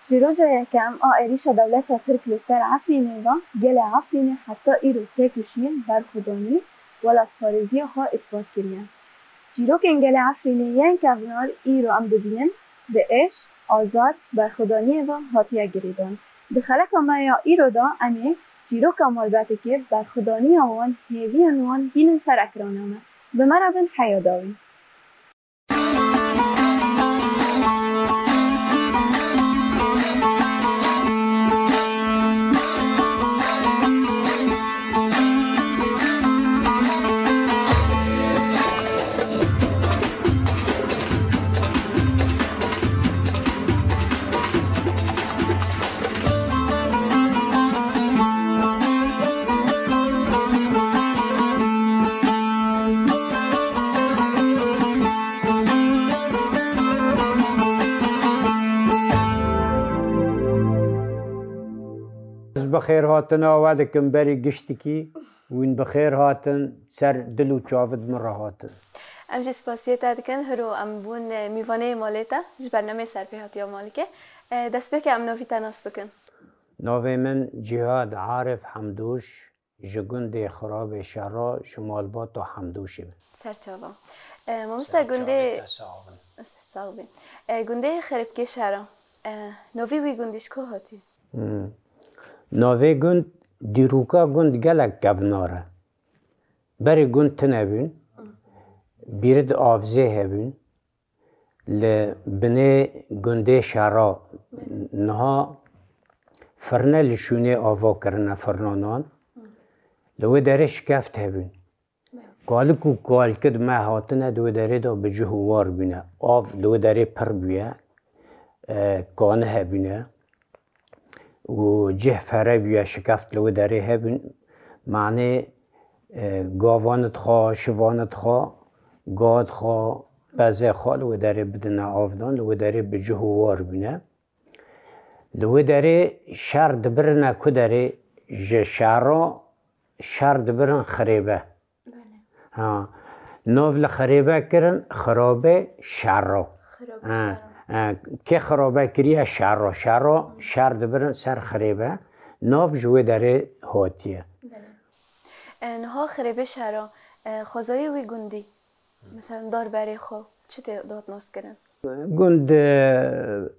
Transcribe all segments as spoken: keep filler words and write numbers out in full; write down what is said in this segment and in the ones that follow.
Ji roja yekem a êrîşa dewleta Tirk li ser Efrînê ve, gelê Efrînê heta îro tek û şîn berxwedanî welatparêziya xwe îspat kiriye. Çîrokên gelê Efrînê yên kevnar îro em dibînin, bi êş, azar, berxwedaniyê ve hatiye girêdan. Di xeleka me ya îro de em ê çîroka malbatekê, berxwedaniya wan, hêviyên wan bînin ser ekrana me. Bi me re bin heya dawî. Ez bi xêrhatina we dikim berî giştikî, wîn bi xêr hatin, ser dil û çavid min re hatin. Em jî spasiyê te dikin, hiro em bûn, e, mîvaneyê malê te ji bernameyê Serpêhatiya Malikê. E, destpêkê em navî te nas bikin. Navê min Cîhad Arif Hemdûş, ji gundê Xirabê Şera, ji malbata Hemdûşê me. Serçava. E, mamoste, gundê... Serçavê te sax bin. Sax bî. E, gundê Xiribkê Şera. E, navî wî gundî ji ku hatî? Hmm. Navê gund, dîroka gund gelek kevnar e. Berê gund tune bûn. Bîrid avzê hebûn. Li binê gundê Şera niha firne li şûnê ava kirine, firna nan. Li wê derê şikeft hebûn. Kalik û kalikid me hatine di wê derê de bi cih û war bûne. Av li wê derê pir bûye. E, kani hebûne. Û cih fere bûye, şikeft li wê derê hebûn. Manê, e, gavan dixwa, şivan dixwa, ga dixwa, pezê xwe li wê derê bidine avdan, li wê derê bi cih û war bûne. Li wê derê şer dibirine ku derê ji şero şer dibirin xirêbe. Belê. Ha. Nav li xirêbe kirin, xirabe şero. Xirabe Ha, şero. ha. Kê xirabe kiriye? Şero. Şero şer dibirin ser xirêbe. Nav ji wê derê hatiye. Belê. E, niha xirêbe şero, e, xwezayê wî gundî. Mesela darberê xwe çi tê datnaskirin? Gund, e,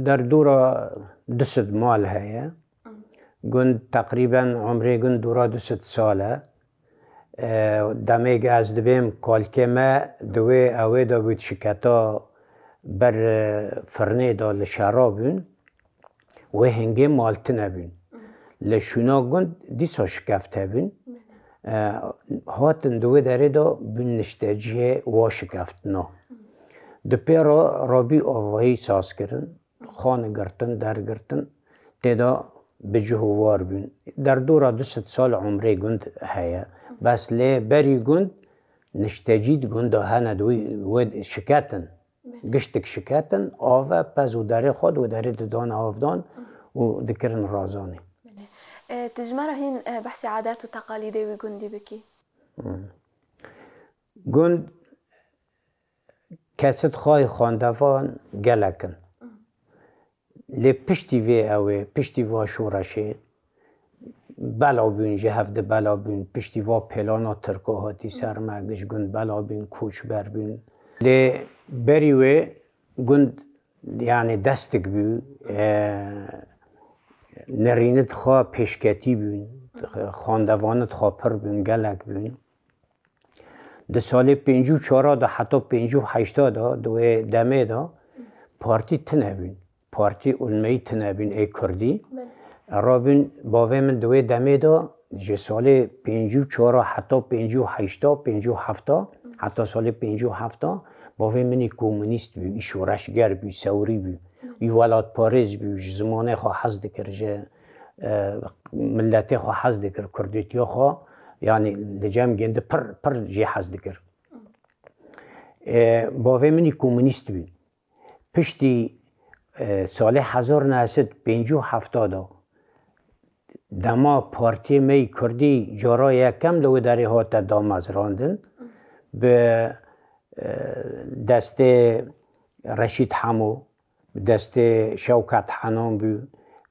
derdora du sed mal heye. Gund teqrîben umrê gund dora du sed sal e. E, demê ez dibêm kalkê me di wê ewê de bû şiketa ber, e, firnê de li şera bûn. Wê hingê mal tune bûn. Li şûna gund dîsa şikeft hebûn. E, hatin di wê derê de bûn niştecihê wa şikeftina. Di pê re rabî avahî saz kirin, xani girtin, der girtin, tê de bi cih û war bûn. Derdora du sed sal umrê gund heye. Bes lê berî gund niştecî di gunda hene di wê, wê şiketin. Giştik şiketin, ave pez û derê xwe di wê derê didane avdan û dikirin razanê. Belê. E, tu ji me re hîn, e, behsê adet û teqalîdê wî gundî bikî? Hmm. Gund kesit xwayî xwendevan gelek in. Lê piştî vê ew ê, piştî va şoreşê bela bûn, ji hev di bela bûn, piştî va pêlana Tirka hatî ser me, ji gund bela bûn, koçber bûn. Lê berî wê gund, yanî destik bû, e, nerînit xwe pêşketî bûn, xwendevanit xwe pir bûn, gelek bûn. Di salê pêncî û çar de heta pêncî û heşt de, di wê demê de partî tune bûn. Partî ulmeyî tune bûn ê kurdî. Belê. Rabûn bavê min di wê demê de, ji salê pêncî û çar heta pêncî û heşt, pêncî û heft, heta salê pêncî û heft, bavê min î komunîst bû, î şoreşger bû, sewrî bû, î welatparêz bû, ji zimanê xwe hez dikir, ji, e, miletê xwe hez dikir, kurdîtiya xwe, yanî li cem gêndi pir, pir jê hez dikir. E, bavê min î komunîst bû. Piştî, e, salê hezar neh sed pêncî û heft de dema partiyê me yî kurdî cara yekem li wê derê hate damezrandin, bi, e, destê Reşîd Hemo, destê Şewket Henan bû,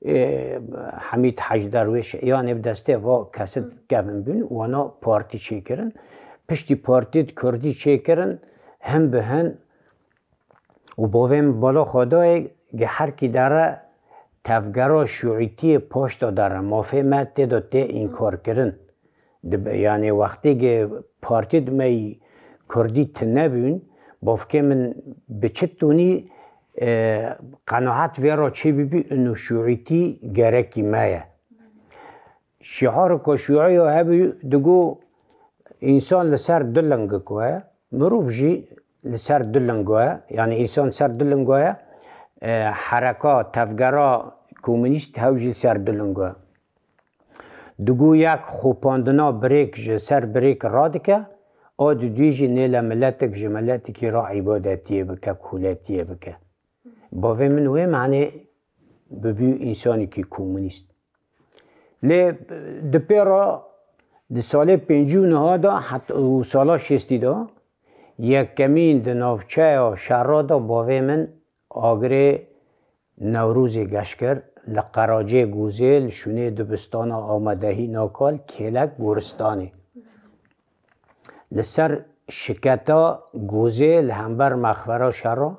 ê, Hemîd Hec Derwêş, yanê bi destê va kesit kevin bûn, wana partî çêkirin. Piştî partî di Kurdî çêkirin, hin bi hin û bavê min bala xwe dayê, gi herkî dere tevgera şûîtiyê paşta dere, mafê me tê de tê înkarkirin. Di, yanî wextê ge partî di me yî kurdî tune bûn, bavkê min bi çi tûnî, e, qenaet vê re çêbibî, ino şûîtî gerekî me ye. Şiarika şûî ya hebû, digo, însan li ser du lingik e, mirov jî li ser du lingo ye, yanî însan ser du lingo ye, e, hereka, tevgera komûnîst hew jî li ser du lingo ye. Digo yek xopandina birêk ji ser birêk radike, a diduyê jî nêle miletek ji miletekî re îbadetiyê bike, koletiyê bike. Bavê min wê manê bibû însanekî komûnîst. Lê di pê re di salê pêncî û neh de het-, û sala şêstî de yekemîn di navçeya şera de bavê min agirê Newrozê geş kir, li Qeracê Gozê, li şûnê dibistana amadehî nakal, kêlek goristanê. Li ser şiketa Gozê li hember mexfera şera,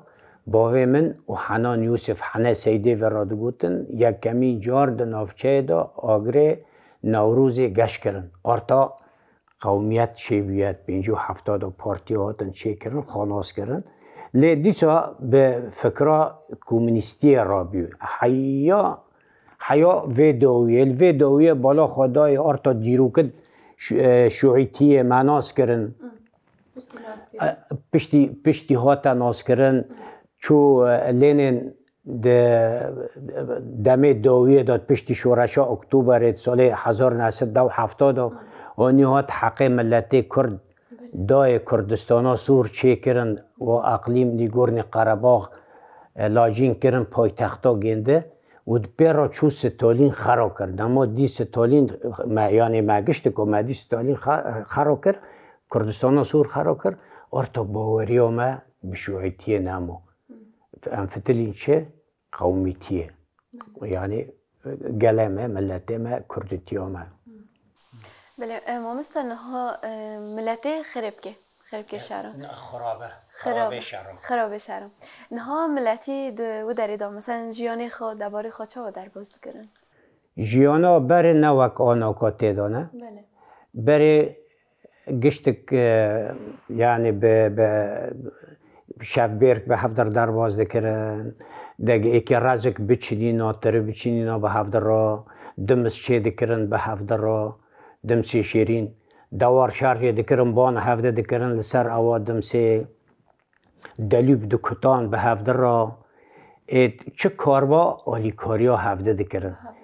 bavê min û Henan Yûsif, Hene Seydê vê re digotin, yekemîn car di navçeyê de agirê Newrozê geş kirin. Arta qewmiyet çêbûye, pêncî û hefta de partiya hatin çêkirin, xwe nas kirin. Lê dîsa bi fikra komûnîstiyê rabû. Heya, heya vê dawiyê, li vê dawiyê bala xwe dayê arta dîrokit şû-, e, şûîtiyê me nas kirin. Piştî nas kirin. E, piştî, piştî hate nas kirin. Çû, e, lênên di demê dawiyê de piştî şoreşa Oktoberê di salê hezar neh sed û hevdeh de, anî hat heqê miletê Kurd dayê Kurdistana Sor çêkirin û eqlîm Nîgornî Qerebax, e, lacîn kirin paytexta gêndi û di pê re çû Stalîn xera kir. Dema dî Stalîn me, yanî me giştiko me dî Stalîn xe-, xera kir, Kurdistana Sor xera kir, orta baweriya me bi şûîtiyê nema. Em fitilîn çi? Qewmîtiyê. Yanî gelê me, miletê me, kurdîtiya me. Belê, e, mamosta niha, e, miletê xirêbkê, xirêbkê şero. Xirabe, xirabe şero. Xirabe şero. Niha miletî di wi derê de, meselen jiyanê xwe, debarê xwe çawa derbas dikirin? Jiyana berê ne wek anaka tê de ne. Belê. Berê giştik, e, yanî bi, bi şevbêrk bi hevdir derbas dikirin. Deg êkê rezik biçinîna, tiri biçinîna bi hevdir re. Dims çê dikirin bi hevdir re. Dimsê şêrîn. Dewar şerjê dikirin, ban hevde dikirin li ser ewa dimsê. Delûb dikutan bi hevdi re, ê, çi kar ba alîkariya hevdi dikirin. Aha.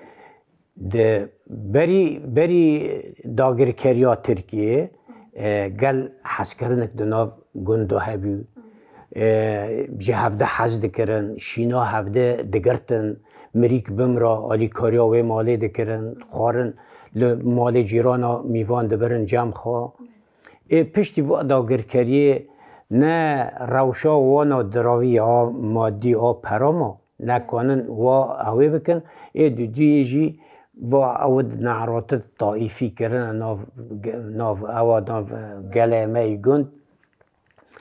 Di berî, berî dagirkeriya Tirkiyê, e, gel hezkirinek di nav gund de hebû. E, ji hevdi hez dikirin, şîna hevdi digirtin, mirîk bimra, alîkariya wê malê dikirin, xwarin li malê cîrana mîvan dibirin cem xwe. Ê piştî va dagirkeriyê ne rewşa wana diravî ya madî a pera ma, nekanin wa ewê bikin. Ê dudiyê jî va ew di ne'rotî taîfî kirine nav, nav ewa, nav gelê me yî gund.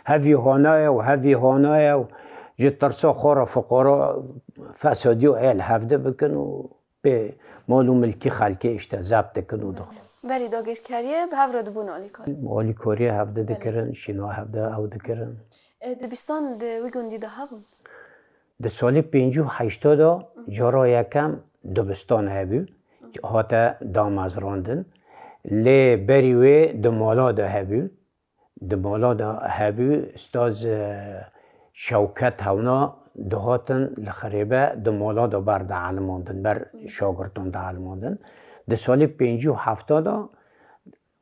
Hevî hanaye û hevî hanaye û ji tirsa xwe re fiqara fesadiya ê li hevdi bikin û pê mal û milkî xelkê îşte zebt dikin û dixwin. Berî dagirkeriyê bi hev re dibûn alîkar. Alîkariyê hevdi dikirin, şîna hevdi ew dikirin. E, dibistan di wî gundî de hebûn? Di salê pêncî û heşta de cara yekem dibistan hebû, hate damezrandin. Lê berî wê di mala de hebû. Di mala de hebû, Ustaz, e, Şewket hewna dihatin li xirêbe di mala de ber dielmandin, ber şagirtan dielmandin. Di salê pêncî û hefta de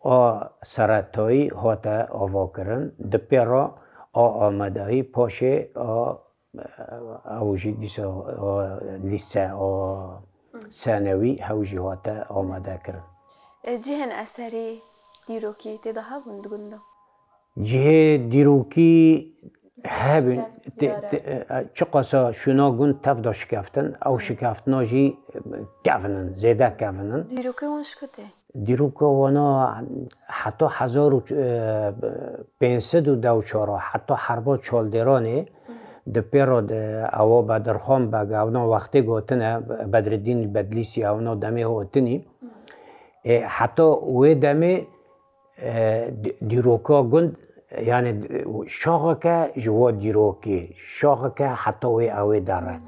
a seretayî hate avakirin, di pê re a amadehî paşê a Ew jî dîsa, o, lîse, o, senewî hew jî hate amade kirin. E, cihên eserî, dîrokî tê de hebûn di gund de? Cihê dîrokî Hebin, şikeft, te, ziyaret. Te, e, çiqasa şûna gund tev da şikeftin, ew şikeftina jî kevin in, zêde kevin in. Dîrokê wan ji ku tê? Dîroka wana heta hezar û, e, pênc sed û deh û çar, heta herba Çaldêranê, di pê re de ewa Bedirxan Beg, ewna wextê gotine, Bedreddîn Bedlîsî, ewna demê hatinî. E, heta wê demê, e, dî-, dîroka gund, yani, şaxeke ji wa dîrokê, şaxeke heta wê ewê dere.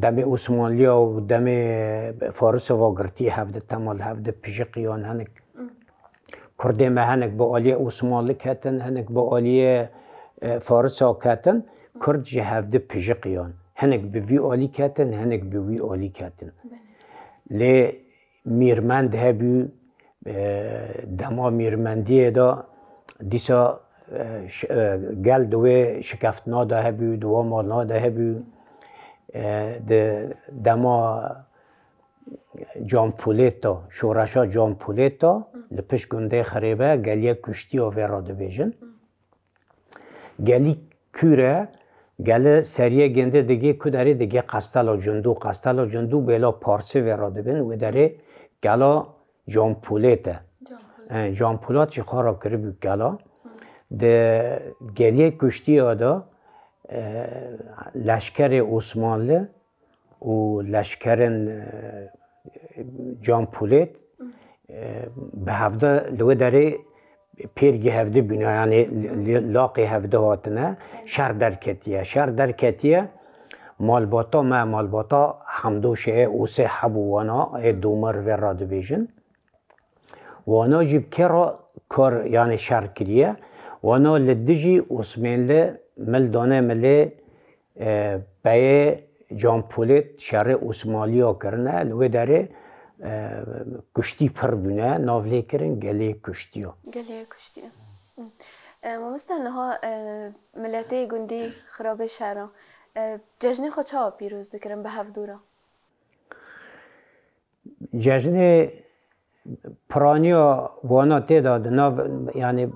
Demê Osmanliya û demê Farisa va girtî hevdi, tema li hevdi pijiqiyan hinek. Kurdê me hinek bi aliyê Osmanli ketin, hinek bi aliyê, e, Farisa ketin. Kurd ji hevdi pijiqiyan. Hinek bi vî alî ketin, hinek bi wî alî ketin. Belê. Lê mîrmend hebû, e, dema mîrmendiyê de dîsa, e, ş-, e, gel di wê şikeftina de hebû, di wê malna de hebû. E, di dema Canpolêt de, şoreşa Canpolêt de, li pişt gundê Xirêbe geliyê kuştiya vê re dibêjin. Gelî kûr e, geli seriyê gundê digê ku derê digê Qestela Cundû. Qestela Cundû bêla Parsê vê re dibin, wê derê gela Canpolêt e. Canpolêt. E, Canpolat jî xwe re kiribû gela. Di geliyê kuştiya de, e, leşkerê Osmanli û leşkerên, e, Canpolêt, e, bi hevde li wê derê pêrgî hevdi bûne, yanî li, li laqê hevdi hatine, şer derketiye. Şer derketiye, malbata me, malbata Hemdoşê ê Osê hebû wana, ê Domar vê re dibêjin. Wana jî bi kê re kar, yanî şer kiriye? Wana li dijî Osmanlî mil dane milê, e, peyê Canpolêt şerê Osmanliya kirine. Li wê derê, e, kuştî pir bûne, nav lê kirin gelê kuştiya. Gelê kuştiya. Hı. E, mamoste, niha, e, miletê gundî xirabê şer e. E, cejnê xwe çawa pîroz dikirin bi hevdû re? Cejnê piraniya wana tê de di nav, yanî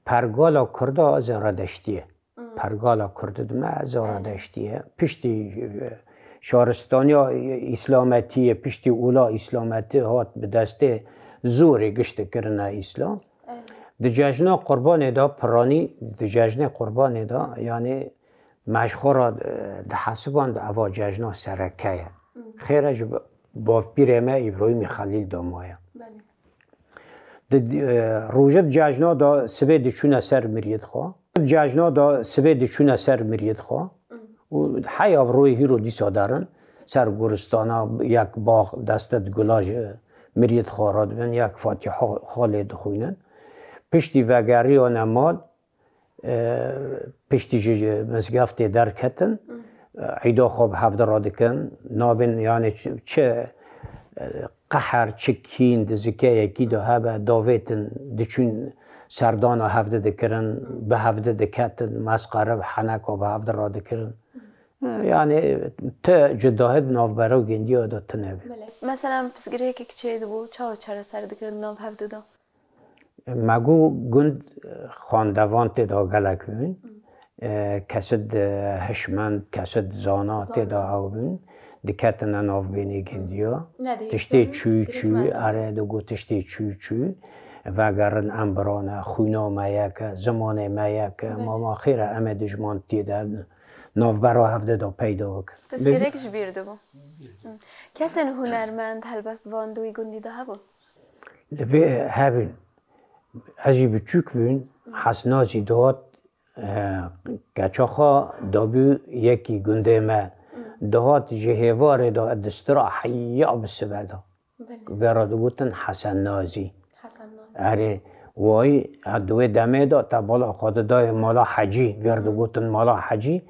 pergala Kurda Zeradeştî ye. Hmm. Pergala Kurd dime Zeradeştî ye. Piştî, e, şaristaniya îslametî ye, piştî ola îslametî hat bi destê zorê giştî kirine îslam. Evet. Di cejna Qurbanê de piranî, di cejnê Qurbanê de, yanî me ji xwe re, e, dihesiband eva cejna sereke ye. Hı. Xêr e ji bavpîrê me Îbrahîmî Xelîl de maye. Belê. Di, e, rojê di cejna de sibê diçûne ser miriyêt xwe. Cejna de sibê diçûne ser miriyêt xwe. Hı. Û heya bi royê hîro dîsa derin. Ser goristana yek bax deste di gula ji miriyêt xwe re dibin, yek Fatîha xwe lê dixwînin. Piştî vegeriyane mal, e, piştî ji, ji mizgeftê derketin, e, îda xwe bi hevdi re dikin, nabên, yanî çi, çi, e, qeher, çi kîn di zikeyekî de hebe, davêtin, diçûn serdana hevdi dikirin, bi hevdi diketin, mesqere bi heneka bi hevdi re dikirin. E, yanî ti cudahî di navbera gundiya de tune bî. Belê. Mesela pirsgirêkek çêdibû, çawa çareser dikirin di nav hevdu de? Me got gund, e, xwendevan tê de gelek bûn. E, kesid, e, hişmend, kesid zana tê de ew bûn. Diketine navbênê gundiya. Tiştê çû çû, ere digot tiştê çû çû. Vegerin em birane, xwîna me yek e, zimanê me yek e, mama xêr e, em ê dijmantiyê de navbera hevdê de peyda bikin. Pirsgirêk ji bîr dibû. Kesên hunermend, helbestvan di wî gundî de hebûn? Li vê hebûn. Ez jî biçûk bûn, Hesna jî dihat, e, keça xwe dabû yekî gundê me. Dihat ji hêvarê de distira heya bi sibe de. Belê. Vê re digotin Hesen Nazî. Hesen Nazî. Erê, wayî, ha, di wê demê de te bala xwe didayê mala Hecî, vê re digotin mala Hecî.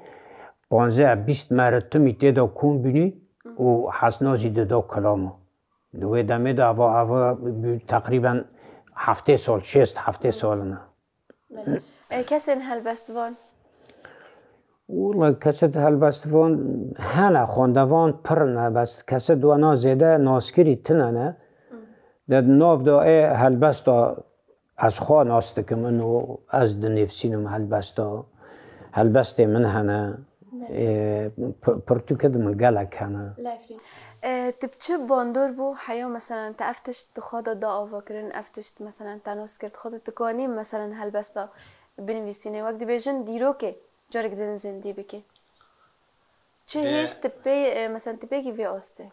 Panzdeh bîst meritimî tê de kom bûnî û Hesen Nazî dida kilama. Di wê demê de eva, eva bû teqrîben heftê sal, şêst heftê sal in. Belê. E, kesên helbestvan? Wela kesên helbestvan hene, xwendevan pir ne, bes kesên wana zêde naskirî tune ne. Hmm. De nav de ê helbesta ez xwe nas dikim, ino ez dinivîsînim helbesta. Helbestê min hene. Ê, pir-, pirtûkê di min gelek hene. Lafrî. E, tu bi çi bandor bû heya, meselen, te ev tişt di xwe de da avakirin, ev tişt, meselen, te nas kir, di xwe de tu kanî, meselen, helbesta binivîsînê, wek dibêjin dîrokê carek din zindî bikî? Çi Dê- hêşt tu pê, e, meselen, tu pêkî vê astê?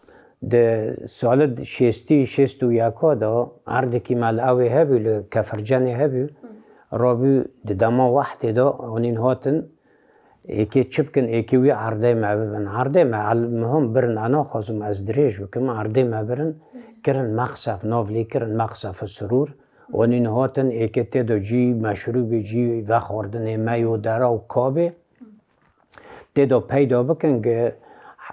Di sala şêstî, şêst û yeka de erdekî me li ewê hebû, li Kefircenê hebû. Rabû di dema wehdê de anîn hatin, êkê çi bikin, êkê wî erdê me bibin. Erdê me, el-, mihim birin, ez naxwazim ez dirêj bikim, erdê me birin, kirin mexsef, nav lê kirin mexsef sirûr. Anîn hatin, êkê tê de cî meşrûbê, cî vexwardinê me yo dera û kabê. Tê de peyda bikin ki,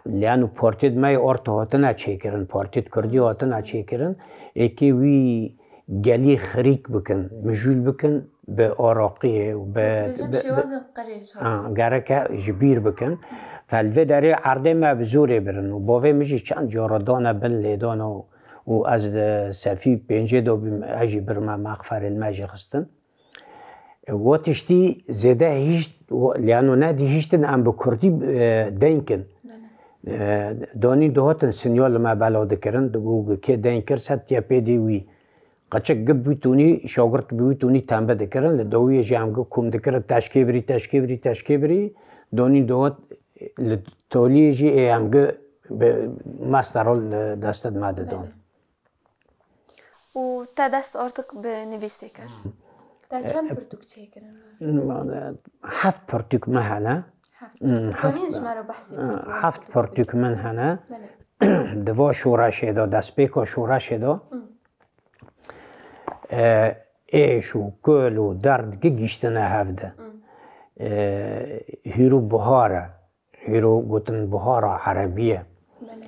lê eno partiyê di me yê ort hatine çêkirin, partiyê di kurdî hatine çêkirin, êkê wî gelî xirîk bikin, mijûl bikin bi araqiyê û bi, Dibêjin bi, bi, şêwazên qirêj ha, hatin. Gereke ji bîr bikin. Fel vê derê erdê me bi zorê birin û bavê min jî çend cara dane bin lêdana û ez di sefî pêncê de bûm, ez jî birme mexferên me jî xistin. Wa tiştî zêde hîşt, wa-, lê eno nedihîştin em bi kurdî, e, deyn kin. Bele. E, danî dihatin sinyal li me bela dikirin, digot, kê deyn kir, se tiye pê dê wî. Qeçik gib wî tûnî, şagirt bi wî tûnî tembe dikirin, li dawiyê jî em gi kom dikirin, teşkê birî, teşkê birî, teşkê birî, danî dihat li toliyê jî ê em gi bi mestero li destê me didon. Bele. Û te dest artik bi nivîsê kir. Te çend pirtûk çêkirin? Heft pirtûk me hene. Heft. Hmm, heft, Kanîn ji me re behsî bike, heft pirtûk min hene. Bele. Di va şoreşê de, destpêka şoreşê de, Hmm. e, êş û kul û derd gi giştine hev de. Hmm. E, hîro buhar e. Hîro gotin buhara erebî ye. Bele.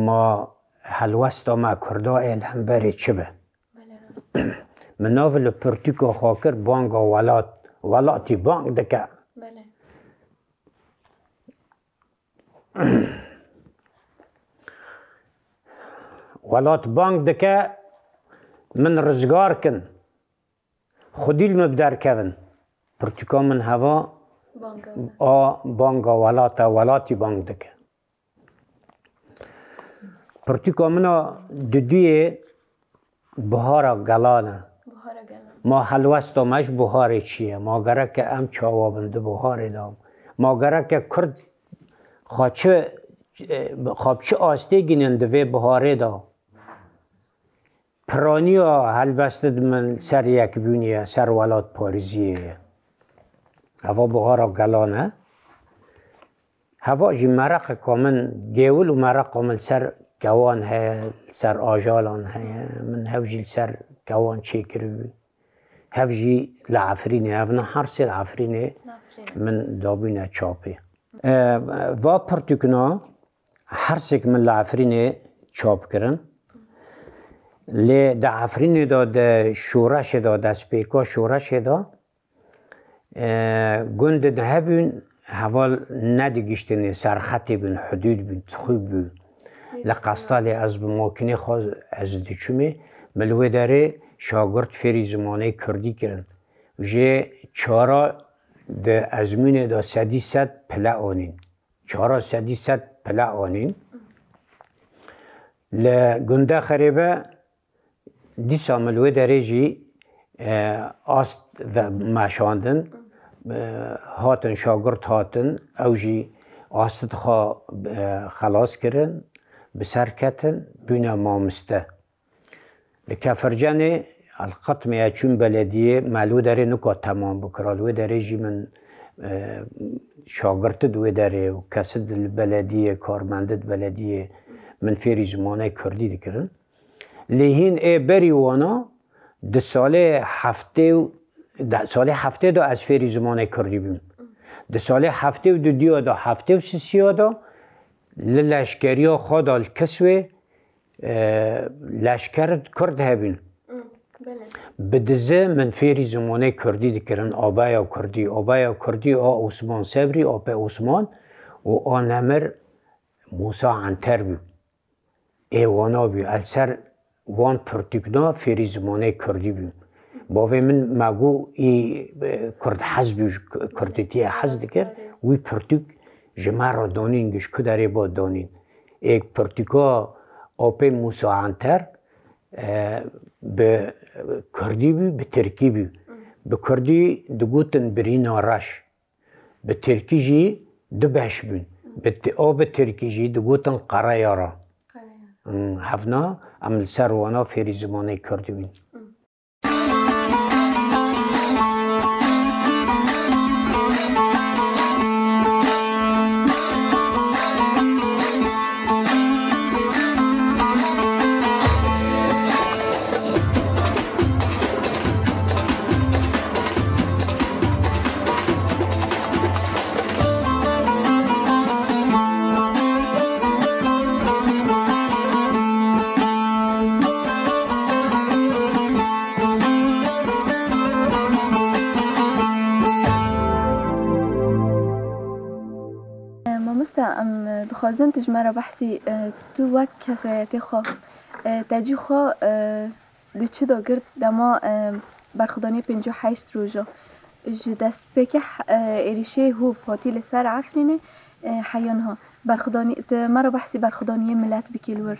Ma helwesta me kurda ê li hemberê çi be? Bele, rast. Min nav li pirtûka xwe kir banga welat. Welatî bang dike. Bele. Welat bang dike, min rizgar kin. Xwedî li min bi derkevin. Pirtûka min heva Banga. a banga welata, welatî bang dike. Pirtûka min a duduyê buhara gelan e. Buhara gelan. Ma helwesta me ji buharê çi ye? Ma gereke em çawa bin di buharê de? Ma gereke kurd xwe çi, xwe bi çi astê gînin di vê buharê de? Piraniya helbestê di min ser yekbûnê ye, ser welatparêziyê ye. Eva buhara gelan e. Heva jî mereqeka min, gewil û mereqa min li ser kewan heye, li ser ajalan heye. Min hev jî li ser kewan çêkiribû. Hev jî li Efrînê, hev ne Hersê, li Efrînê Li Efrînê. min dabûne çapê. E, va pirtûkna Hersêk min li Efrînê çap kirin. Lê di Efrînê de, di şoreşê de, destpêka şoreşê de, e, gundin hebûn, heval nedigiştinê, serxetê bûn, hudûd bûn, tixû bû. Li Qestalê ez bi makînê xwe ez diçûmê, min li wê derê şagirt fêrî zimanê kurdî kirin. Jê çara di ezmûnê de sedî sed pile anîn. Çara sedî sed pile anîn. Li gundê Xerêbe dîsa min li wê derê jî, e, ast ve meşandin, e, hatin şagirt hatin, ew jî astê xwe, e, xelas kirin, bi ser ketin, bûne mamoste. Li Kefircenê el qetmê ez çûm belediyê, me li wê derê nika temam bikira. Li wê derê jî min, e, şagirti di wê derê û kesi di li belediyê, karmendi di belediyê, min fêrî zimanê kurdî dikirin. Lê hîn ê berî wana di salê heftê û, di salê heftê de ez fêrî zimanê kurdî bûm. Di salê heftê û dudiya de, heftê û sisiya de li leşkeriya xwe de li Kiswê e, leşker kurd hebîn. Hmm, belê. Bi dizi min fêrî zimanê kurdî dikirin, abaya kurdî, abaya kurdî a Osman Sebrî, apê Osman û a Nemir Musa Anter bû. Ê wana bû. El ser wan pirtûkna fêrî zimanê kurdî bû. Bavê min me got, î, e, Kurd hez bû, ji K-, Kurdîtiyê hez dikir, wî pirtûk ji me re danîn, ji ku derê bo danîn. Ê pirtûka Apê Mûsa Anter, e, bi Kurdî bû, bi Tirkî bû. Bi Kurdî digotin Birîna Reş. Bi tirkî jî du beş bûn. Bi ti-, o bi tirkî jî digotin Qereyara. Qereyara. Hmm, hevna em li ser wana fêrî zimanê kurdî bûn. Hmm. Mamoste, em dixwazin tu ji me re behsî, e, tu wek kesayetê xwe, e, te cî xwe, e, Di çi da girt dema, e, berxwedaniyê pêncî û heşt roja ji destpêkê, e, êrişê hov hatî li ser Efrînê, e, heya niha. Berxwedanî-, tu me re behsî berxwedaniyê milet bikî li wir.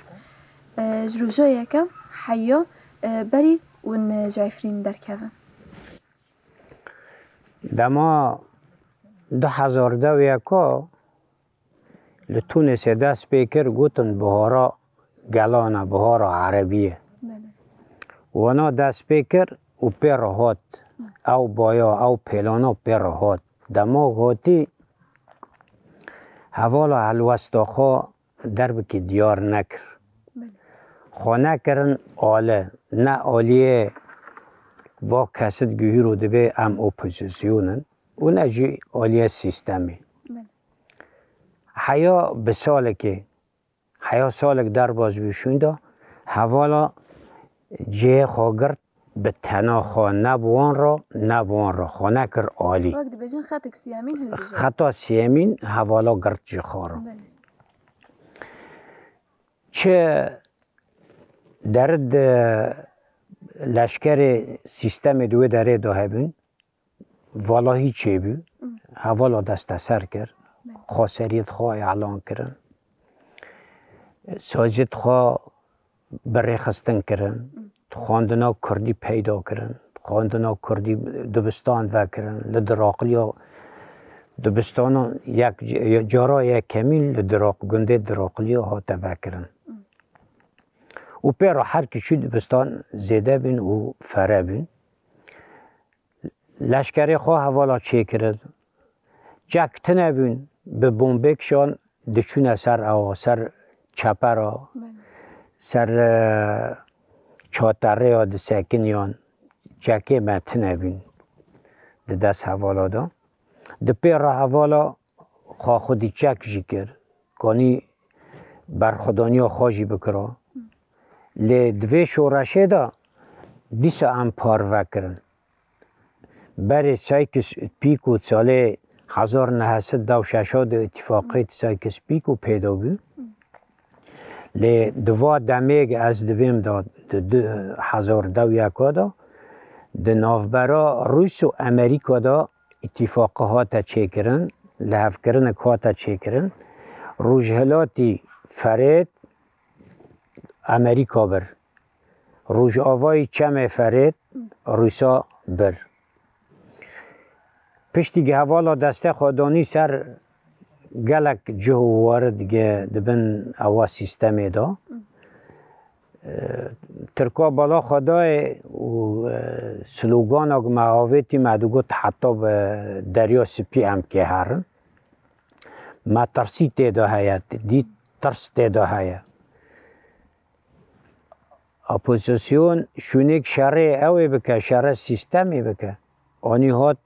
E, ji roja yekem heya, e, berî hûn ji Efrîn derkevin. Dema du hezar dew yeka Li Tunisê dest pê kir, gotin bihara gelan e, bihara erebî ye. Belê. Wana dest pê kir û pê re hat. Ew baya, ew pêlana pê re hat. Dema hatî, hevala helwesta xwe derbikî diyar nekir. Belê. Xwe nekirin ali, ne aliyê va kesit guhîro dibê em opozîsyon in û ne jî aliyê sîstemê. Belê. Heya bi salekê, heya salek derbas bû şûnda, hevala cihê xwe girt bi tena xwe, ne bi wan re, ne bi wan re. Xwe nekir alî. Wek dibêjin xetek siyemîn hilbijêr. Xeta siyemîn hevala girt ji xwe re. Belê. Çi derid leşkerê sîstemê di wê derê de hebûn, valahî çêbû, hevala desteser kir, xweseriyê xwe elan kirin, saziyê xwe bi rêxistin kirin, xwendina kurdî peyda kirin, xwendina kurdî dibistan vekirin, li diraqliya dibistana yek, cara yekemîn li diraq, gundê diraqliya hate vekirin. Û pê re her kişî dibistan zêde bûn û fere bûn. Leşkerê xwe hevala çêkirin. Çek tune bûn, bi bombê kişan diçûne ser awa, ser çepera, Belê. Ser, e, çaterreya disekiniyan. Çekê me tune bûn di dest hevala de. Di pê re hevala xwe xwedî çek jî kir. Kanî berxwedaniya xwe jî bikira. Lê di vê şoreşê de dîsa em parve kirin. Berê Sykes-Picot salê hezar neh sed û şeşa de îtîfaqê Sykes-Picot pêda bû. Lê di va demê ez dibêm de, di du hezar dew yeka de, di navbera Rûs û Amerîka de îtîfaqe hate çêkirin, lihevkirinek hate çêkirin. Rojhilatî Ferêt Amerîka bir. Rojavayî Çemê Ferêt Rûsa bir. Piştî hevala destê xwe danî ser gelek cih û warid ge dibin ewa sîstemê de. E, Tirka bala xwe dayê û, e, sloganak me avêtî me digot heta bi Derya Spî em kê herin. Me tirsî tê de heye, dî tirs tê de heye. Opozîsyon şûnêk şerê ew ê bike, şerê sîstemê bike. Anî hat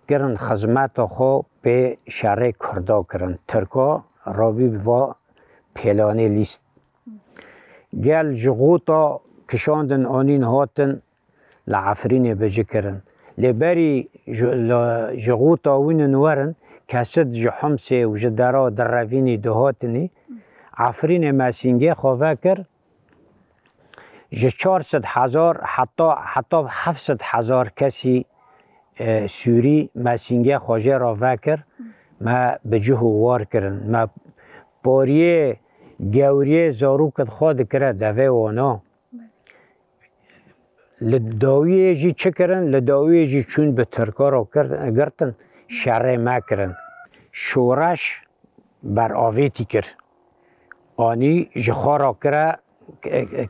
kirin xizmeta xwe pê şerê Kurda kirin. Tirka rabî bi va pêlanê lîst. Gel ji Xûta kişandin anîn hatin li Efrînê bici kirin. Lê berî ji, li, ji Xûta wînin werin, kesit ji Humsê û ji dera direvînî dihatinî, Efrînê me sîngê xwe vekir, Ji çar sed hezar heta, heta heft sed hezar kesî, e, Sûrî me sîngê xwe jê re vekir, me bi cih û war kirin. Me pariyê gewriyê zarokin xwe dikire devê wana. Li dawiyê jî çi kirin? Li dawiyê jî çûn bi Tirka re kir-, girtin, şerê me kirin. Şoreş beravêtî kir. Anî ji xwe re kire,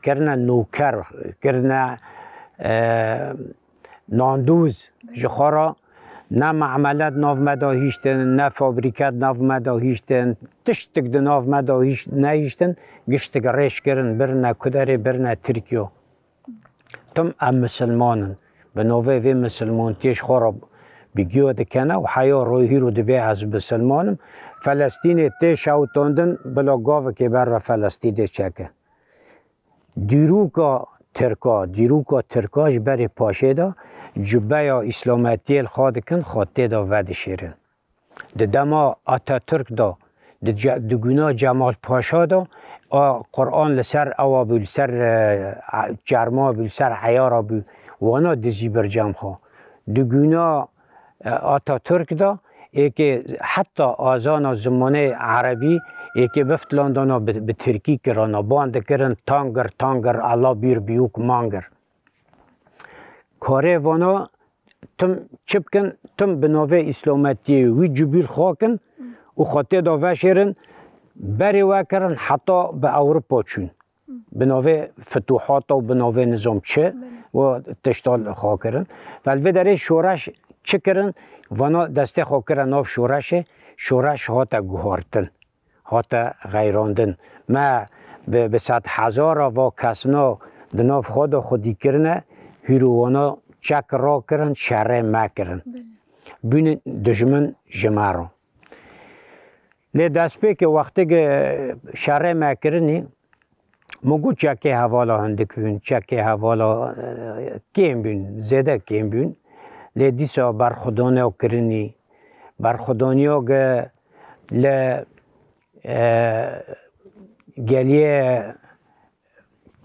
kirine nûker, kirine, e, nandûz ji xwe re. Ne memele di nav me de hiştin, ne fabrîke di nav me de hiştin, tiştik di nav me de hîş-, nehiştin, giştik rêş kirin, birine Kuderê, birine Tirkiye. Tim em misilman in. Bi navê vê misilmantiyê ji xwe re bi giyo dikene û heya royê hîro dibê ez misilman im. Felestînê tê şewitandin, bila gavekê ber ve Felestînê çeke. Dîroka Tirka, dîroka Tirka ji berê paşê de cubeya îslametiyê li xwe dikin, xwe tê de vedişêrin. Di dema Atatürk de, di ce-, di guna Cemal Paşa de, a Quran li ser ewa bû, li ser, e, a-, çerma bû, li ser eyara bû, wana dizî bir cem xwe. Di guna, e, Atatürk de, êkê heta azana zimanê erebî, êkê biftilandana bi, bi tirkî kirana, ban dikirin tangir, tangir, Allah bir büyük mangir. Karê vana tim çi bikin, tim bi navê îslametiyê wî cubîl xwe kin û xwe tê de veşêrin, berê we kirin heta bi Ewropa çûn. Bi navê fituhata û bi navê nizam çi Belê. û tişta li xwe kirin. Vel vê derê şoreş çi kirin? Vana destê xwe kire nav şoreşê, şoreş hate guhartin. Hate xeyrandin. Me bi, bi sedhezara va kesna di nav xwe de xwedî kirine, hîrowana çek rakirin, şerê me kirin. Belê. Bûne dijmin ji me re. Lê destpêkê wextê ke şerê me kirinî, min got çekê hevala hindik bûn, çekê hevala, e, kêm bûn, zêde kêm bûn. Lê dîsa berxwedaniya kirinî, berxwedaniya ke li, e, geliyê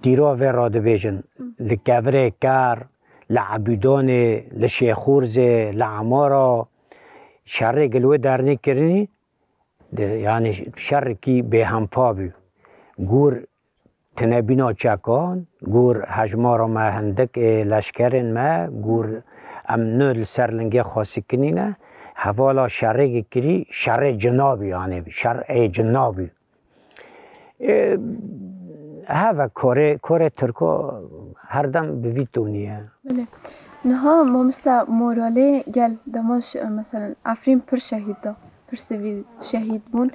tîra vê re dibêjin, li Kevirê Ker, li Ebûdanê, li Şêxorzê, li Emara, şerê gil wê dernê kirinî, di, yanî şerekî bêhempa bû. Gor tinebîna çekan, gor hejmara me hindik ê leşkerên me, gor em ne li ser lingê xwe sikinîne, hevala şerê kirî, şerê cina bû, yanî şer ê cina bû. Ê, heve korê, korê Tirko herdem bi vî tonî ye. Belê. Niha mamoste moralê gel dema ş-, mesela Efrîn pir şehîd da, pir sivîl şehîd bûn.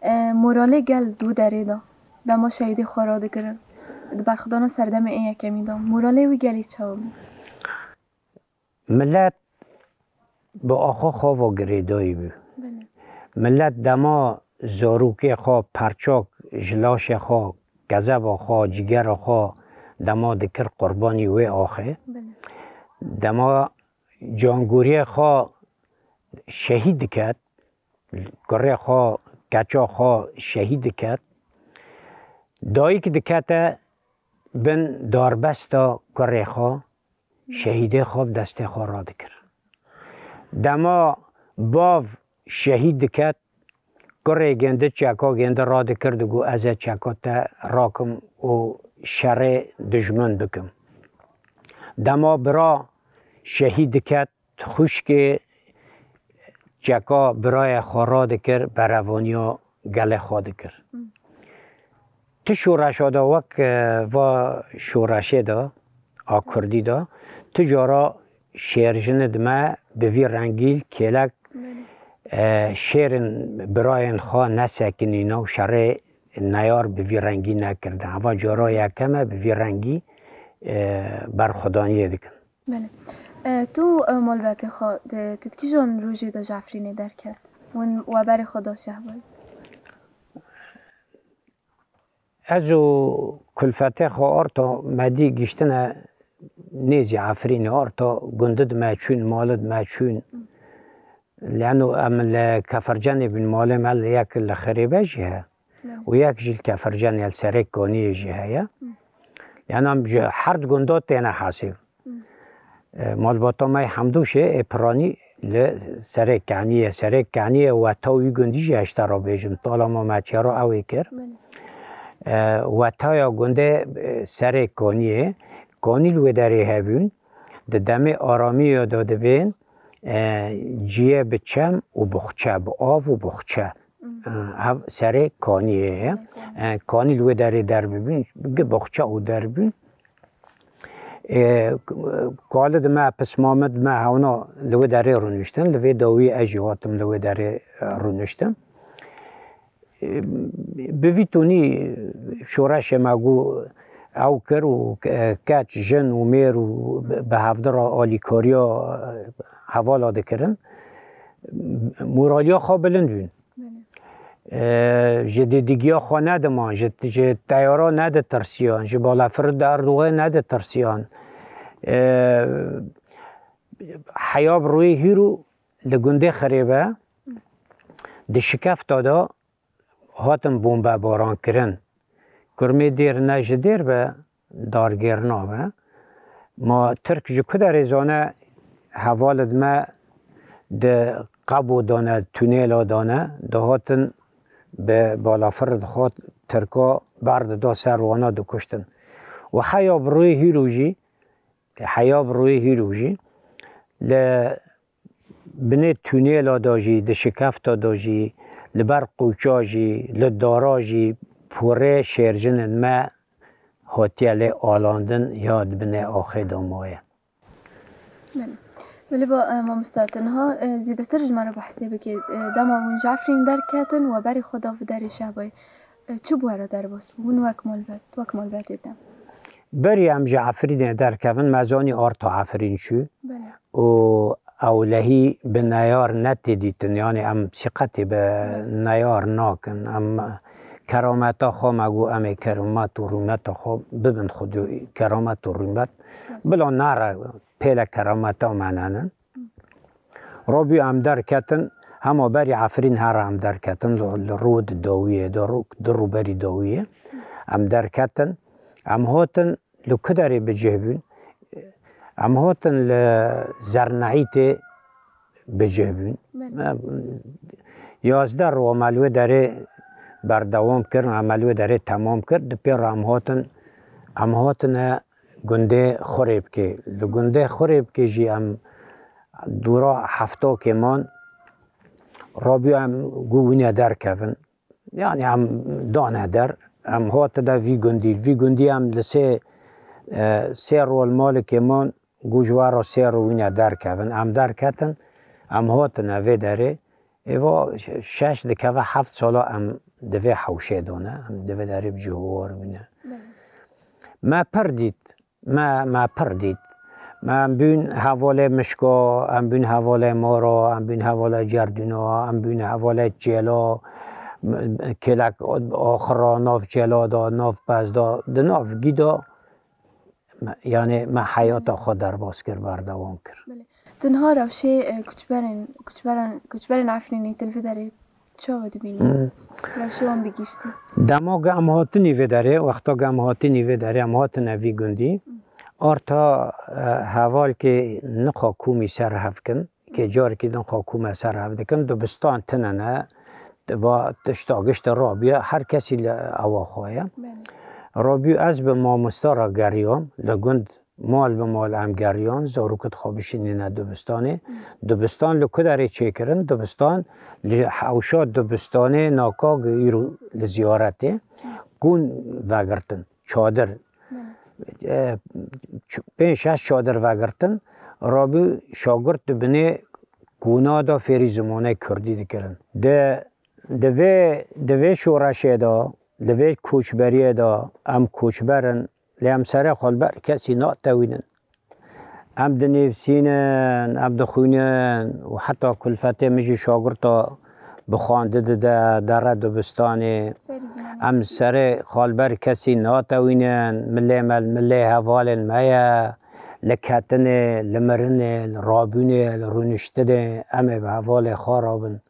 E, moralê gel di wî derê da, dema şehîdê xwe radikirin, di berxwedana serdemê ê yekemî da, moralê wî gelê çawa bû? Milet bi axa xwe ve girêdayî bû. Belê. Milet dema zarokê xwe perçak ji laşê xwe, kezeba xwe, cigera xwe dema dikir qurbanî wê axê. Belê. Dema cangoriyê xwe şehîd diket, kurê xwe, keça xwe şehîd diket. Dayik dikete bin darbesta kurê xwe, şehîdê xwe bi destê xwe radikir. Dema bav şehîd diket, kurê gêndi çeka gêndi radikir, digo ez ê çeka te rakim û şerê dijmin bikim. Dema bira şehîd diket, xwişkê çeka birayê xwe radikir, berevaniya gelê xwe dikir. Ti şoreşa de wek, e, va şoreşê de, a kurdî de, ti cara şêrjinê di me bi vî rengî kêlek, Belê. e, şêrên birayên xwe nesekinîne û şerê neyar bi vî rengî nekirdin. Eva cara yekem e bi vî rengî, e, berxwedaniyê dikin. Belê. E, tu, e, malbetê xwe di, tu di kîjan rojê de ji Efrînê derket? Hûn weberê xwe da şehbal? Ez û kulfetê xwe arta me dî giştine nêzî Efrînê, arta gundid me çûn, malid me çûn. Leno em li Kefercenê bûn, malê me li yek li Xirêbe jî heye. Belê. Û yek jî li Kefercenê, li Serê Kaniyê jî heye. Hı. Yanî em ji her du gunda têne hesîb. E, malbata me yê Hemdûşê ê Piranî li Serê Kenî ye. Serê Kenî ye, weta wî gundî jî heşta re bêjim, tala Mameçiyaro ew ê kir. E, wetaya gundê, e, Serê Kaniyê, kanî li wê derê hebûn. Di demê aramiyê de dibên, e, ciyê bi çem û boxçe, bi av û boxçe. E, ev Serê Kaniyê ye. E, kanî li wê derê derbibûn, gi boxçe û derbûn. Ê, kali dime, pismamê dime hewna li wê derê rûniştin, li vê dawî ez jî hatim li wê derê, e, rûniştim. Ê, bi vî tunî şoreşê me got ew kir û ke-, keç, jin û mêr û bi, bi hevdi re alîkariya, e, hevala dikirin. Moraliya xwe bilind bûn. Belê. Ee, ji dîdigiya xwe nediman, ji, ji teyara neditirsiyan, ji balafir û derdoxê neditirsiyan. Ee, heya bi rûyê hîro li gundê Xirêbe, di şikefta de hatin bombebaran kirin. Kurmê dêr ne ji dêr be, dargêr nabe. Ma Tirk ji ku derê zane, hevalid me di qebo dane, tunêla dane, dihatin bi balafir dixwat Tirka berdida ser wana dikuştin. Û heya bi rûyê hîro jî, heya bi rûyê hîro jî li binê tunêla de jî, di şikefta de jî, li ber qûça jî, li dara jî porê şêrjinên me hatiye lê alandin ya di binê axê de maye. Belê. Belê ba, e, mamosta, te niha, e, zêdetir ji me re behsê bike. E, dema hûn ji Efrînê derketin, we berê xwe da vê derê Şehbayê. E, çi bû we re derbas bû? Hûn wek malbat, wek malbatê de. Berî em ji Efrînê derkevin, me zanî arta Efrîn çû. Belê. Û ewlehî bi neyar netê dîtin, yanî em sîqetê bi Rast. Neyar nakin. Em kerameta xwe, me got em ê keromet û rûmeta xwe bibin xwedî, keromet û rûmet. Rast. Bila nere pêle kerameta me nenin. Robî em derketin, hema berî Efrîn here em derketin, li, li rû di dawiyê, di rû, di rûberî dawiyê. Em derketin, em hatin li ku derê bi cih bûn? Em hatin li Zerneîtê bi cih bûn. Belê. Me, yazdeh roj me li wê derê berdewam kir, me li wê derê temam kir. Di pê re em hatin, em hatine gundê Xurêbkê. Li gundê Xurêbkê jî em dûra heftokê man, rabû em got wîne derkevin. Yanî em dane der, em hatine vî gundî. Vî gundî em li sê, e, sê rol malikê man, got ji we re sê roj wîne derkevin. Em derketin, em hatine vê derê. Êva şeş dikeve heft sala em di vê hewşê de ne, em di vê derê bi cihowar bûne. Belê. Me pir dît, me, me pir dît. Me em bûn hevalê Mişka, em bûn hevalê Mara, em bûn hevalê Cerdûna, em bûn hevalê Çêla, m-, kêlek axira nav Çêla da, nav Pez da, di nav gî da, me, yanî me heyata xwe derbas kir, berdewam kir. Belê. Tu niha rewşê, e, koçberên, koçberan, koçberên Efrînê tu li vê derê çawa dibînî? Hmm. Rewşê wan bi giştî. Dema ku em hatinî vê derê, wexta ku em hatinî vê derê, em hatine vî gundî. Hmm. Arta, e, hevalkê nixa komî ser hev kin, kê carekî din xwe komê ser hev dikin, dibistan tine ne, va tişta giştî rabiye, her kesî li ewa xwe ye. Belê. Rabû ez bi mamosta re geriyam, li gund mal bi mal em geriyan, zarokê xwe bişînîne dibistanê. Hmm. Dibistan li ku derê çêkirin? Dibistan li hewşa dibistanê naka ku îro li ziyaretê, hmm, kûn vegirtin, çadir. Belê. E, ç-, pênc şeş çadir vegirtin, rabû şagirt di binê kûna de fêrî zimanê kurdî dikirin. Di, di vê, di vê şoreşê de, di vê koçberiyê de em koçber in, lê em serê xwe li ber kesî natewînin. Em dinivîsînin, em dixwînin û heta kulfetê min jî şagirta bi xwendin dide, dere dibistanê. Fêrî zimanê. Em serê xwe li ber kesî natewînin, milê me li milê hevalên me ye, li ketinê, li mirinê, li rabûnê, li rûniştinê, em ê bi hevalê xwe rabin.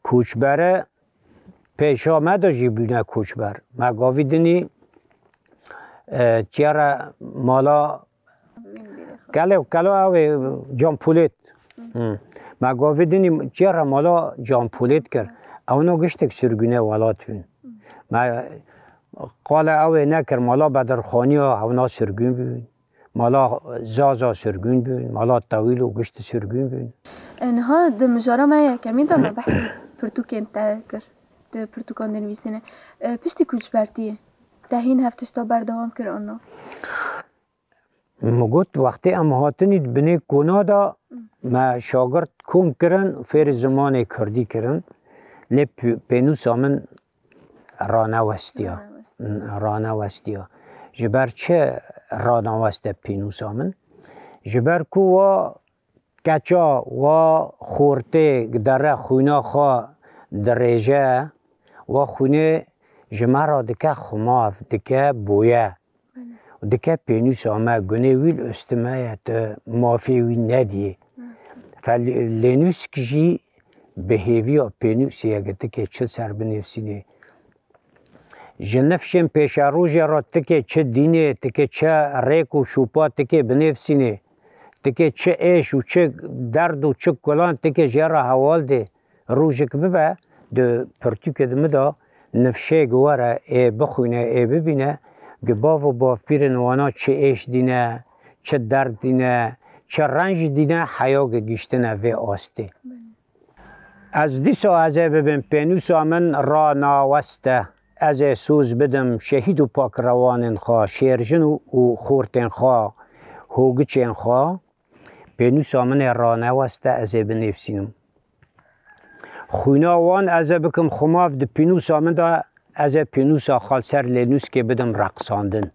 Koçbere pêşa me de jî bûne koçber. Me gavî dinî, e, çiya re mala Kelo, kelo ew ê Can Polêt. Hı. Me gavê dinî çiya re mala Can Polêt kir. Ewna giştek sirgûnê welat bûn. Me qala ew ê nekir, mala Bedirxaniya ewna sirgûn bûn. Mala Zaza sirgûn bûn. Mala Tewîl û giştî sirgûn bûn. E, niha di mijara me yekemîn de me behsê pirtûkên te kir. Di pirtûkan de nivîsîne. E, piştî ku ji ber tiyê te hîn hev tişta berdewam kir an na? Min got, wextê em hatinî di binê kona de me şagirt kom kirin, fêrî zimanê kurdî kirin. Lê pê-, pênûsa min ranewestiya. Ranewestiya. Ranewestiya. Ji ber çi raneweste pênûsa min? Ji ber ku wa keça, wa xortê dere xwîna xwe dirêje, wa xwînê ji me re dike xumav, dike boye. Belê. Dike pênûsa me, gunê wî li ustê me ye, tu mafê wî nediyê. Rast e. Fe lê-, lênûsk jî bi hêviya pênûsê ye, tikê çi ser binivîsînê. Ji nifşên pêşerojê re tikê çi dînê, tikê çi rêk û şûpa tikê binivîsînê, tikê çi êş û çi derd û çi kulan tikê jê re hewal dê. Rojek bibe, di pirtûkê di min de nifşeyek were, ê bixwîne, ê bibîne, gi bav û bavpîrên wana çi êş dîne, çi derd dîne, çi renc dîne, heya gi gihîştine vê astê. Ez dîsa ez ê bibim pênûsa min ranaweste, ez ê soz bidim şehîd û pakrewanên xwe, şêrjin û, û xortên xwe, hogiçên xwe. Pênûsa min ê raneweste, ez ê binivîsînim. Xwîna wan ez ê bikim xumav di pênûsa min de, ez ê pênûsa xwe li ser lênûskê bidim reqisandin.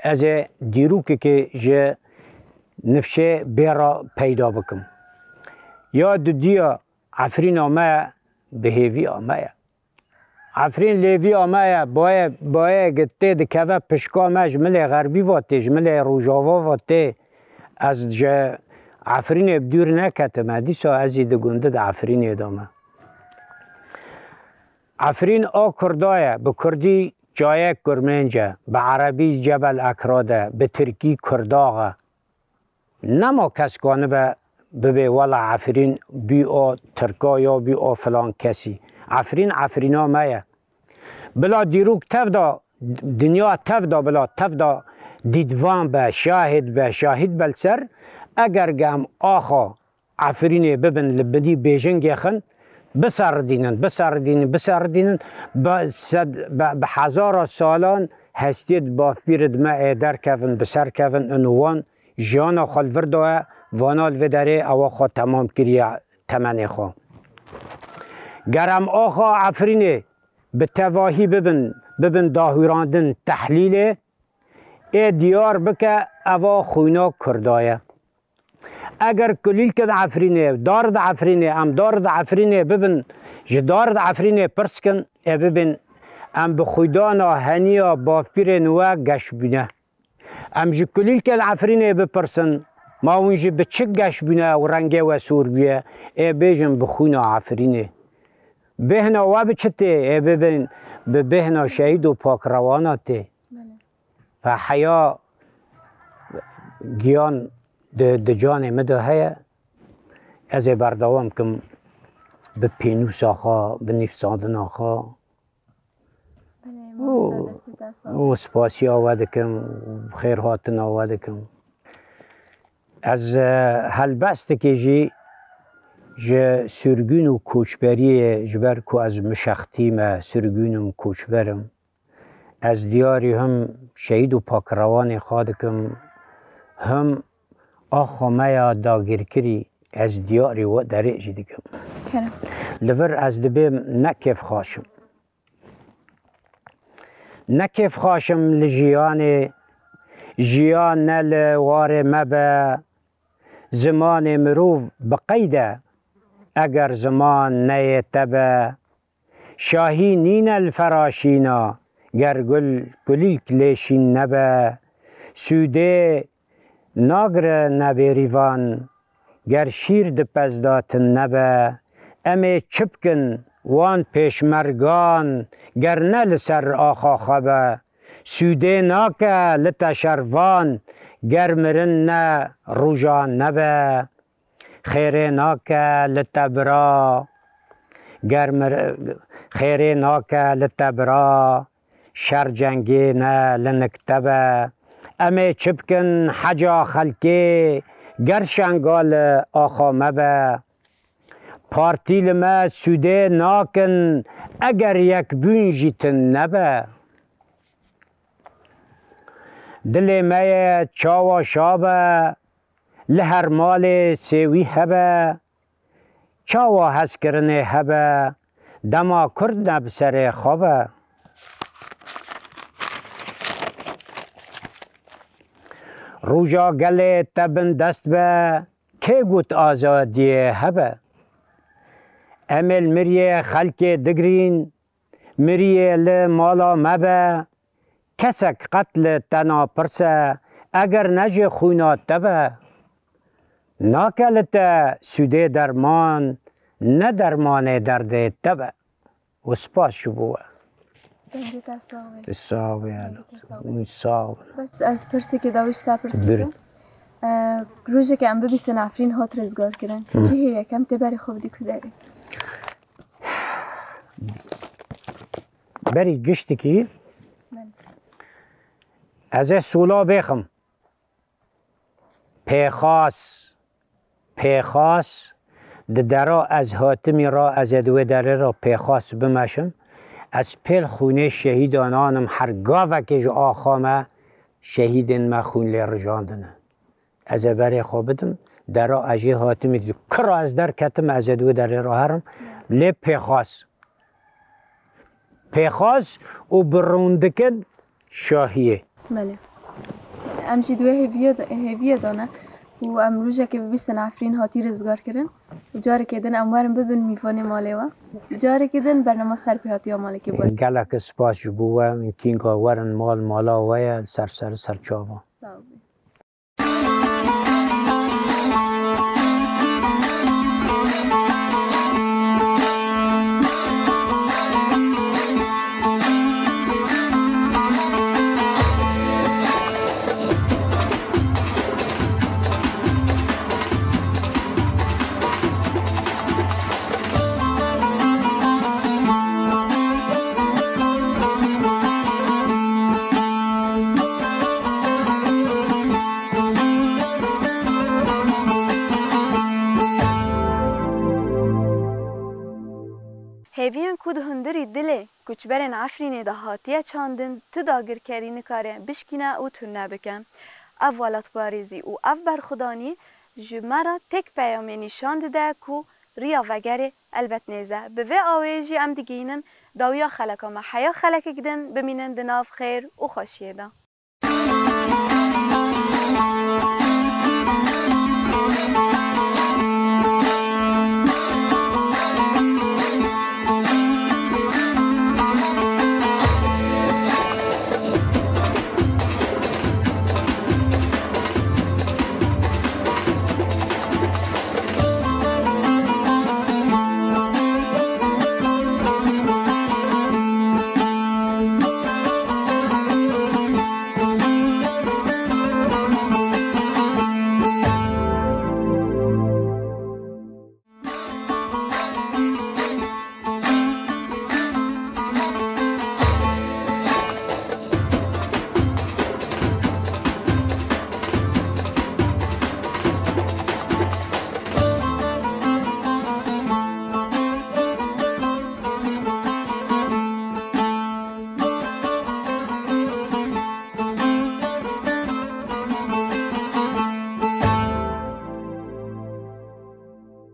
Ez ê dîrokekê ji nifşê bê re peyda bikim. Ya dudiya Efrîna me bi hêviya me ye. Efrîn lêviya me ye, bayê, bayê gi tê dikeve pişka me, ji milê xerbî ve tê, ji milê rojava ve tê. Ez ji Efrînê bi dûr neketime, dîsa ez jî di gundî di Efrînê de me. Efrîn a Kurda ye, bi kurdî çayek Kurmênc e, bi erebî Cebel Ekrad e, bi tirkî Kurdax e. Nema kes kanibe bibê wela Efrîn bî a Tirka ya bî a filan kesî. Efrîn Efrîna me ye. Bila dîrok tev de, dinya tev de, bila tev de dîdvan be, şahid be, şahid be li ser, eger ge em axa Efrînê bibin li binî bêjingê xin, biseridînin, biseridînin, biseridînin, bi sed, bi, bi hezara salan hestiyê di bavpîrê di me ê derkevin, bi ser kevin, û wan jiyana xwe li vir daye, vana li vê derê ewa xwe temam kiriye temenê xwe. Ger em axa Efrînê bi tevahî bibin, bibin dahûrandin, tehlîlê, ê diyar bike eva xwîna Kurda ye. Eger kulîlkên Efrînê, dar di Efrînê, em dar di Efrînê bibin, ji dar di Efrînê pirs kin, ê bibin, em bi xwîdana heniya bavpîrên we geş bûne. Em ji kulîlkên Efrînê bipirsin, ma hûn jî bi çi geş bûne û rengê we sor bûye, ê bêjin bi xwîna Efrînê. Bêhna we bi çi tê? Ê bibin, bi bêhna şehîd û pakrewana tê. Belê. Ve heya giyan di, di canê min de heye. Ez ê berdewam kim bi pênûsa xwe, bi nivîsandina xwe. Belê, û, mamoste, destê te sax. Û spasiya we dikim, xêrhatina we dikim. Ez, e, helbestekê jî ji sirgûn û koçberiyê, ji ber ku ez mişextî me, sirgûn im, koçber im. Ez diyarî him şehîd û pakrewanê xwe dikim, him axa me ya dagirkirî ez diyarî we derê jî dikim. Kerem. Li vir ez dibêm ne kêfxaş im. Ne kêfxaş im li jiyanê, jiyan ne li warê me be, zimanê mirov bi qeyd e, eger ziman neyê te be, şahî nîne li feraşîna, ger gul kulîlk lê şîn nebe. Sûdê nagire nebêrîvan, ger şîr di pez de tune nebe. Em ê çi bikin wan pêşmergan, ger ne li ser axa xwe be? Sûdê nake li te şervan, ger mirin ne roja nebe. Xêrê nake li te bira, ger mir-, xêrê nake li te bira, şer cengê ne li nik te be. Em ê çi bikin heca xelkê, ger Şengal axa me be. Partî li me sûdê nakin, eger yekbûn jî tune nebe. Dilê me ye çawa şa be, li her malê sêwî hebe, çawa hezkirinê hebe, dema Kurd ne bi serê xwe be. Roja gelê te bindest be, kê got azadiyê hebe? Em ê li miriyê xelkê digirîn, miriyê li mala me be, kesek qet li te napirse, eger ne ji xwîna te be. Nake li te sûdê derman, ne dermanê derdê te be. Û spas ji bo we. Dengê te sax be. Tu sax be, Dengê te sax be. Hûn sax bin. Bes ez pirsekê dawî ji te pirs Bir- bikim. E, rojekê em bibîsin Efrîn hat rizgarkirin. Hı. Cihê yekem tê berê xwe bidî ku derê? Berî giştikî Belê. Ez ê sola bêxim. Pêxas, pêxas, di dera ez hatimî ra, ez ê di wê derê ra pêxas bimeşim. Ez pêl xûnê şehîdan anim, her gavekê ji axa me şehîdên me xûn lê rijandine. Ez ê berê xwe bidim, dera ez jê hatimî di kira ez derketim, ez ê di wê derê ra herim. Lê pêxas. Pêxas û bi rûndikin şahiyê. Belê. Em jî di wê hêviyê de, hêviyê de ne û em rojekê bibîstin Efrîn hatî rizgarkirin û carekê din em werin bibin mîvanê malê we. Carekê din bernama serpêhatiya malekê bû. Gelek spas ji bo we, min kînga werin mal mala we ye, li ser ser ser çava. Sağ olun. Hêviyên ku di hundirî dilê koçberên Efrînê de hatiye çandin, tu dagirkerî nikare bişkîne û tune bike. Ev welatparêzî û ev berxwedanî ji me re têk peyamê nîşan dide ku riya vegerê elbet nêz e. Bi vê awê jî em digihînin dawiya xeleka me. Heya xelekek din bimînin di nav xêr û xweşiyê de.